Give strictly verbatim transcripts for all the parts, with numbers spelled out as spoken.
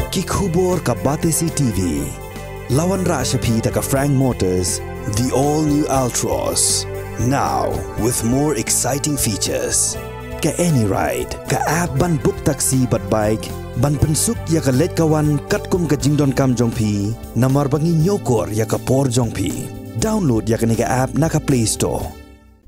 Ki khubor ka Batesi T V. La wanrah sha phi da ka Frank Motors, the all new Altroz. Now with more exciting features. Ka Any Ride, ka app ban book taxi bad bike, ban pynsuk ïa ka leit ka wan katkum ka jingdonkam jong phi, namar ba ngi ñiewkor ïa ka por jong phi. Download ïa kane ka app na ka Play Store.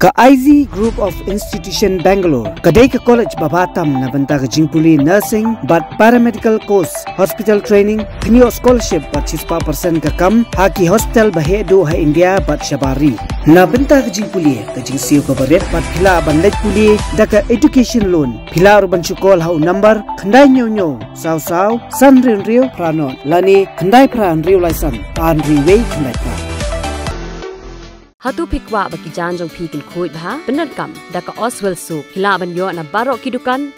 Ka I Z Group of Institution Bangalore ka dei ka college ba bha tam na bynta ka jingpule nursing bad paramedical course, hospital training, pynïoh scholarship bad shispah percent ka kam ha ki hospital ba heh duh ha India bad shabar ri. Na bynta ka jingpule, ka jingsiew kaba rit bad phi lah ban leit pule da ka education loan. Phi lah ruh ban shu call ha u number khyndai hynñiew hynñiew saw saw san hynriew hynriew phra nod lane khyndai phra hynriew lai san ar hynriew wei khyndai phra. Hato phi kwah ba ki jaiñ jong phi kin khuid bha? Pyndonkam da ka Oswell Soap. Phi lah ban ïoh na baroh ki dukan.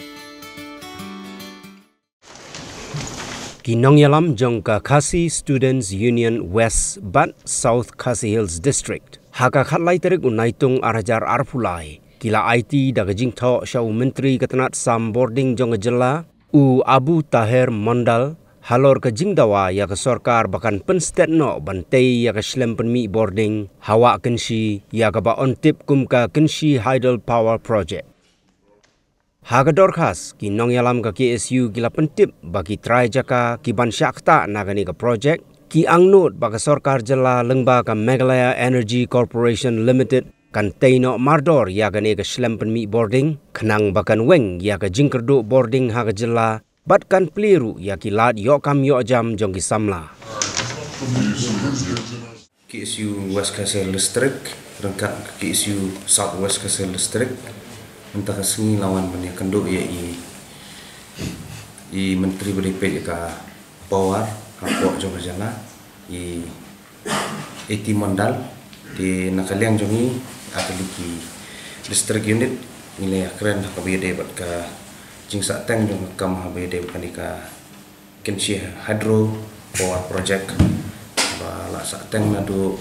Ki nongïalam jong ka Khasi Students Union West bad South Khasi Hills District, ha ka khatlai tarik u Naitung ar hajar arphew lai, ki la aiti da ka jingthoh sha u Myntri ka tnat sam bording jong ka jylla, u Abu Taher Mondal, halor ka jingdawa ïa ka sorkar ba kan pynstet noh ban tei ïa ka shlem pynmih bording ha Wah Kynshi, ïa kaba yn tip kum ka Kynshi Hydel Power Project. Ha ka dorkhas, ki nongïalam ka K S U ki la pyntip ba ki trai jaka ki ban shah ktah na kane ka project, ki angnud ba ka sorkar jylla lyngba ka Meghalaya Energy Corporation Limited kan tei noh mardor ïa kane ka shlem pynmih bording, khnang ba kan weng ïa ka jingkyrduh bording ha ka jylla, bad kan plie ruh ïa ki lad ïoh kam ïoh jam jong ki samla. K S U West Khasi Hills District ryngkat K S U South West Khasi Hills District, mynta ka sngi la wan ban ïakynduh ïa i, i Myntri ba dei peit ïa ka power hapoh jong ka jylla, i A T Mondal. Te na ka liang jong ngi, Atliki District Unit, ngi la ïakren ha kaba ïadei bad ka jingsahteng jong ka kam ha kaba ïadei bad kane ka Kynshi Hydro Power Project ba la sahteng naduh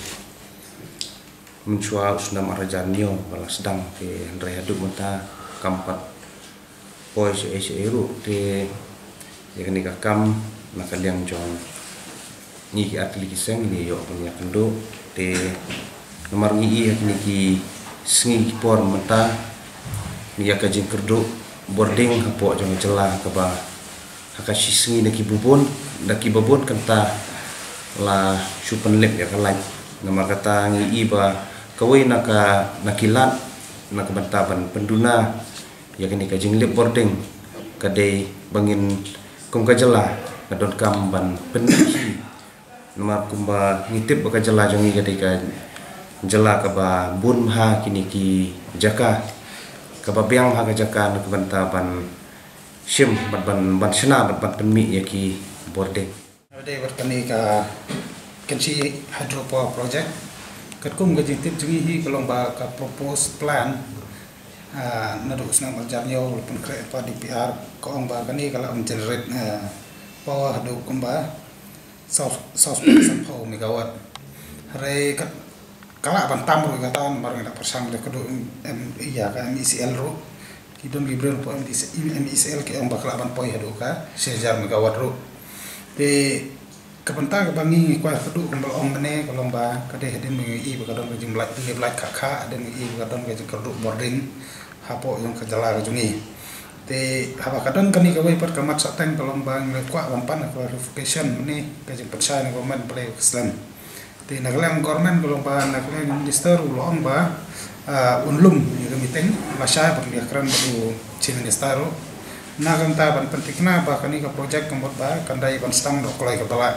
mynshuwa u snem ar hajar hynñiew ba la sdang, te hynrei haduh mynta kam pat poi shaei shaei ruh. Te ïa kane ka kam na ka liang jong ngi ki Atliki seng ngi ïoh ban ïakynduh. Te namar ngi i ha kine ki sngi ki por mynta ngi ïa ka jingkyrduh bording hapoh jong ka jylla kaba ha ka shi sngi da ki bun, da ki bun kynta la shu pynlip ïa ka light. Namar kata ngi i ba kawei na ka, na ki lad na ka bynta ban pynduna ïa kane ka jinglip bording ka dei ba ngin kum ka jylla ka donkam ban pyni. Namar kumba ngi tip ba ka jylla jong ngi ka dei ka jylla kaba bun bha kine ki jaka, kaba biang bha ka jaka na ka bynta ban shim bad ban, ban shna bad ban pynmih ïa ki bording. Dei bad kane ka Kynshi Hydropower Project, katkum ka jingtip jong ngi hi ka long ba ka proposed plan, ah, naduh snem ar hajar hynñiew la pynkhreh pa D P R, ka ong ba kane ka lah ban generate, ah, power haduh kumba saw, saw spah sanphew megawatt. Hynrei ka, ka lah ban tam ruh kata namar ngi da pyrshang da ka duh em, em, ïa ka M E C L ruh. Ki don ki briew hapoh M E C L ki ong ba ka lah ban poi haduh ka shi hajar megawatt ruh. Te ka bynta kaba ngi ngi kwah ka duh kumba la ong mynne ka long ba ka dei hadien ba ngi i ba ka don ka jinglait, jinglait kha kha, hadien ngi i ba ka don ka jingkyrduh bording hapoh jong ka jylla ka jong ngi. Te haba ka don kane kawei pat ka mat sahteng ka long ba ngi kwah ban pan ka clarification mynne, ka jingpynshai na government balei ka slem. Te na ka liang government ka long ba, na ka liang minister u la ong ba, ah, un lum ïa ka meeting, lashai bad ïakren bad u chief minister ruh na ka bynta ban pynthikna ba kane ka project ka mut ba kan dei ban sdang da u kloi kaba lah.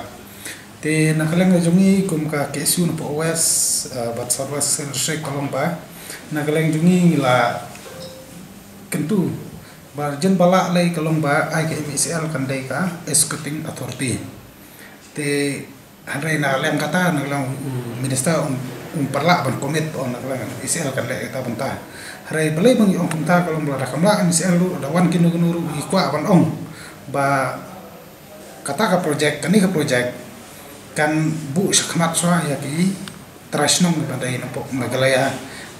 Te na ka liang ka jong ngi kum ka K S U napoh West, ah, bad South West District ka long ba, na ka liang jong ngi ngi la kyntu ba jin ba lah lei ka long ba ai ka M E C L kan dei ka executing authority. Te hynrei na ka liang kata, na ka liang u minister um, um pat lah ban commit, ong na ka liang M E C L kan leh kata bynta. Hynrei balei ba ngi ong kumta ka long ba lada kam lah M E C L ruh, da wan kino kino ruh ngi kwah ban ong ba kata ka project, kane ka project kan buh shakhmat shuwa ïa ki trai shnong ba dei napoh Meghalaya.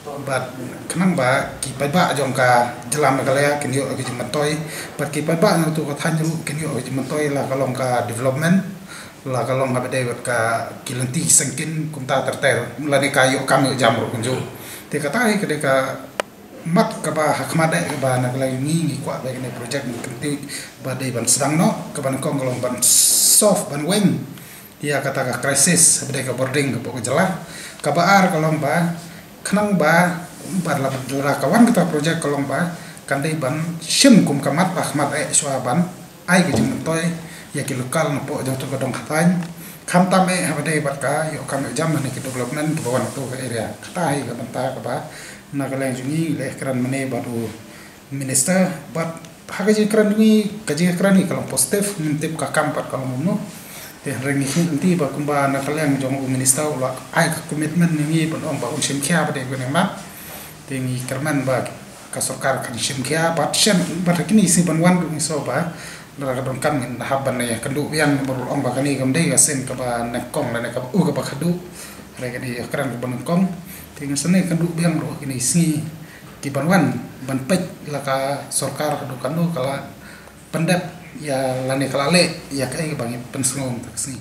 Bad khnang ba ki paidbah jong ka jylla Meghalaya kin ïoh ka jingmyntoi, bad ki paidbah na tu ka thaiñ ruh kin ïoh ka jingmyntoi, la ka long ka development, la ka long ha ba dei bad ka ki lynti ki sengkin kumta ter ter, lane ka ïoh kam ïoh jam ruh kumjuh. Te kata hi ka dei ka mat kaba ha khmat eh kaba na ka liang ngi ngi kwah ba kane project ngi kyntiew ba dei ban sdang noh, kaba nyngkong ka long ban solve, ban weng ïa kata ka crisis ba dei ka border ka pok ka jylla. Kaba ar ka long ba khnang ba, ba la, la ka wan kata project ka long ba kan dei ban shim kum ka mat ba khmat eh shuwa ban ai ka jingmyntoi ïa ki local na pok jong tu ka dong ka thaiñ. Khamtam eh ha ba dei bad ka ïoh kam ïoh jam na ki development kaba wan tu ka area. Kata hi ka bynta kaba na ka liang jong ngi leh kren mynne bad u minister, bad ha ka jingkren ngi, ka jingkren ngi ka long positive, ngim tip ka kam pat ka long kumno. Te hynrei ngi lynti ba kumba na ka liang jong u minister u la ai ka commitment ngi ban ong ba un shim khia ba dei kane mat. Te ngi kyrmen ba ka sorkar kan shim khia bad shen bad ha kine sngi ban wan ruh ngi sngew ba lada ka donkam ngin hap ban ïa kynduh biang, ba ruh ong ba kane kam dei ka sien kaba nyngkong lane kaba u kaba khadduh. Hynrei kane ïa kren kaba nyngkong. Te ngi sngewkynduh biang ruh kine sngi ki ban wan ban peit la ka sorkar ka dukan ka la pyndep ïa lane ka la leh ïa kaei kaba ngi pynsngew mynta ka sngi.